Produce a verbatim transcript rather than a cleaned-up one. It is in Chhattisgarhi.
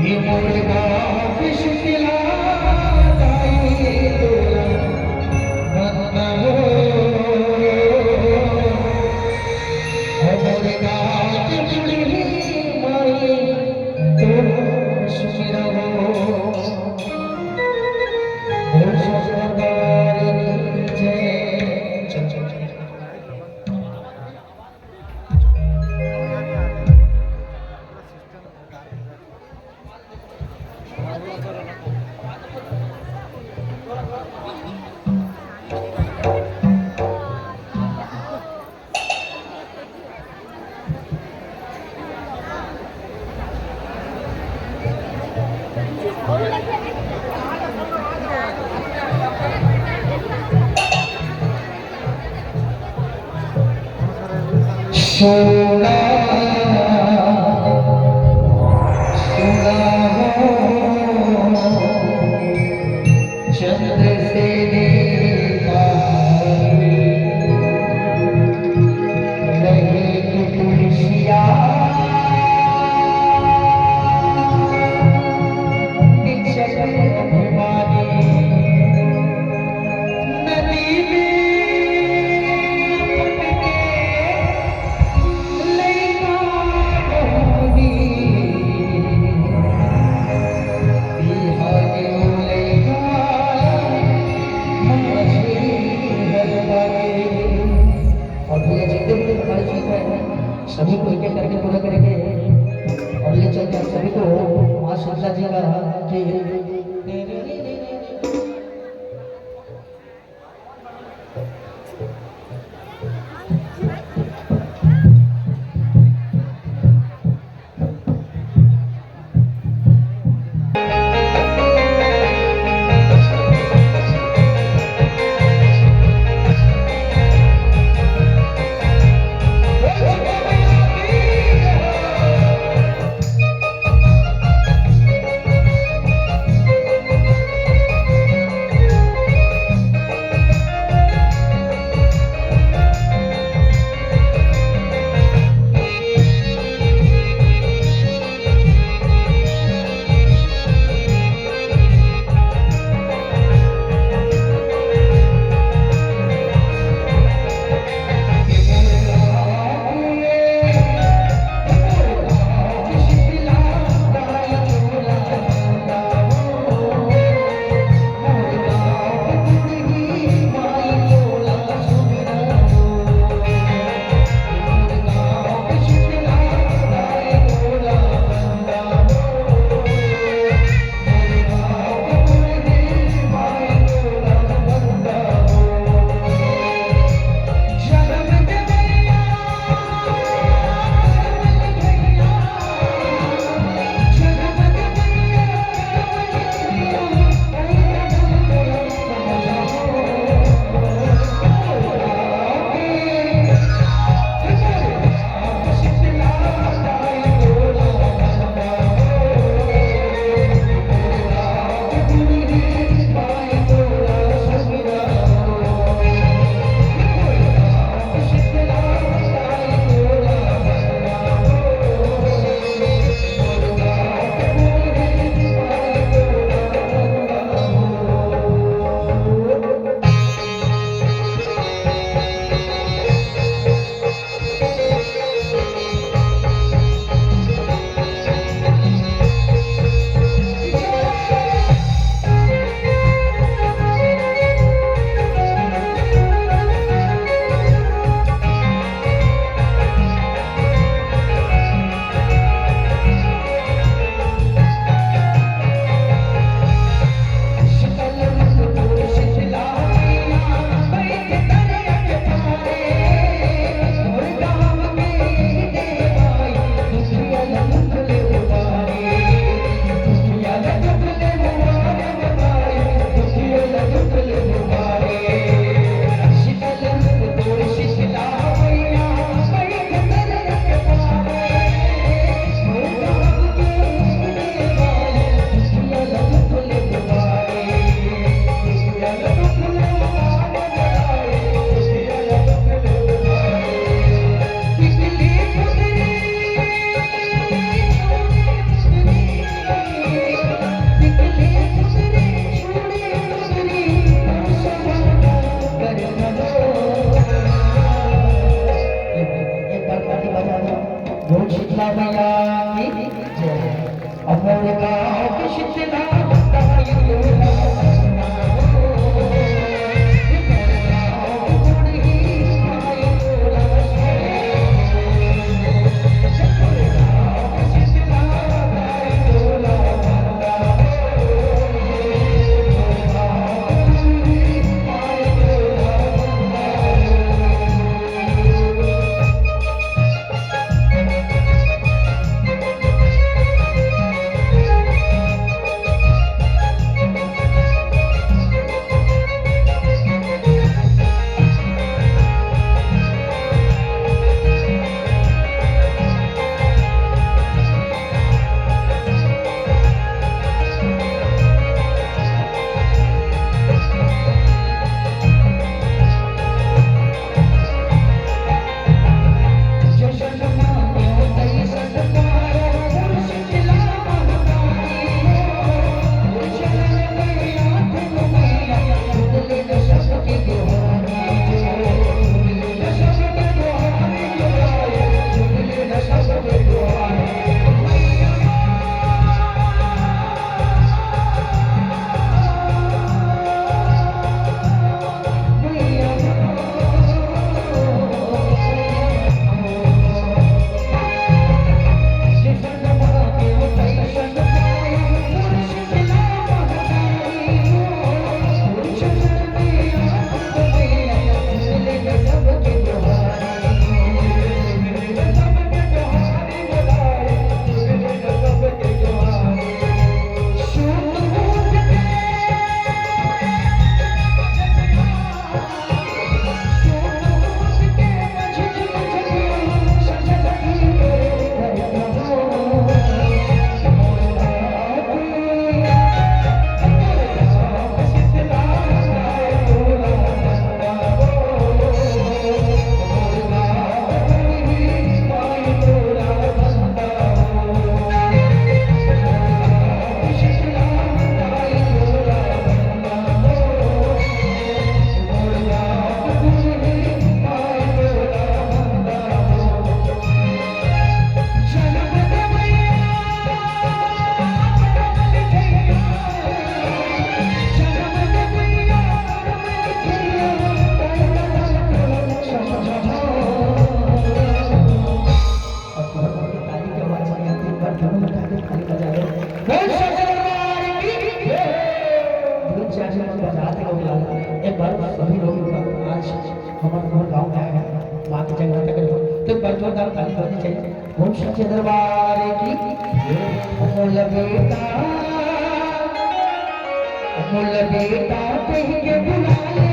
ये मोर गाँव के शीतला दाई तोला बंदना हो। ओ मोर गाँव के बुढ़ी माई तोला सुमिरन हो। बोल सच्चा दरबार की जय। सुना, सुना हो चंद्रसेनी पाई, रहे तू तुलसिया निचल अभिमानी। नदी में अपन के लइका बहूनी, बिहाने ओ लइका मछली हर बानी। और भैया, जितने भी हमारे गीत हैं, सभी को एक एक करके पूरा करेंगे। और ये चलते हम सभी को माँ शीतला जी का कि अमर गाँव के शीतला ताई तोला। ताली के आवाज में एक बार दोनों मिला के ताली बजा दो। बोल सच्चे दरबार की जय। दो चार लोग बजाते लोग लाओ। एक बार सभी लोग आज हमारे गांव में आए हैं, माँ के जगराता करेंगे, तो एक बार जोरदार ताली बजनी चाहिए। बोल सच्चे दरबार की जय। अमोल बेटा, अमोल बेटा कह के बुला ले।